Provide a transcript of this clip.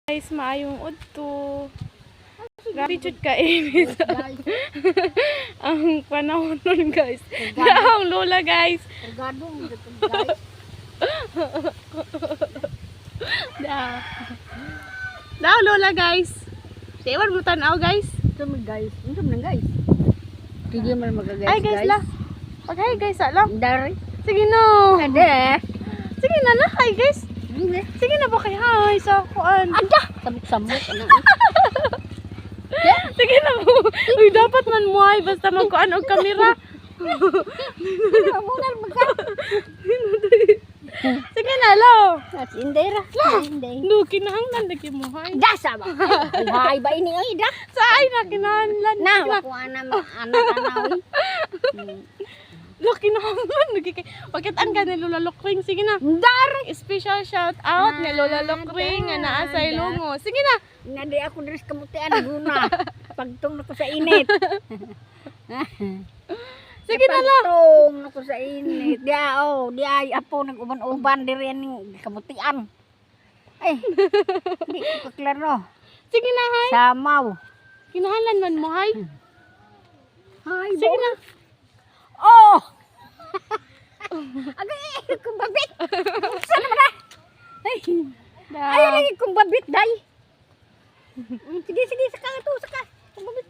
Guys, maayong udto. Grabe jud ka init ang panahon nun, guys. Ang lola, guys. Kargado mo dito, guys. Daw. Daw, lola, guys. Tiwan mo tanaw, guys. Ito mo, guys. Ito mo guys. Sige man magagay. Ay, guys la. Pag hi guys alam. Dari. Sige na. Ade. Sige na na, hi guys. Hindi. Sige na ba kay hi sa kuan. Ada. Samok-samok ana. Sige na mo. Uy, dapat man mo ay basta magkuan og kamera. Muna magka. Sige na lo. At inday ra. Inday. No, kinahanglan lagi mo hi. Da sa ba. Ay, hay ba ini oy da. Sa ay na kinahanglan. Na wa ko ana ma ana tanaw. Lo, kinahanglan lagi kay. Pakitaan ka ni Lola Lokring. Sige na. Dari. Special shout out ni Lola Lokring nga naa sa Ilonggo. Sige na. Na di ako diri sa kamutian guna. Pagtong nako sa init. Sige na lo. Pagtong nako sa init. Di oh, di ay apo nag-uban-uban diri aning kamutian. Ay. Di ko klaro. Sige na hi. Samaw. Kinahanglan man mo hi. Hay, Sige na. Oh! Agay, kumbabit. Saan naman ah? Ay, Daw. ayaw lagi kumbabit, day. Sige, sige, saka to, saka. Kumbabit.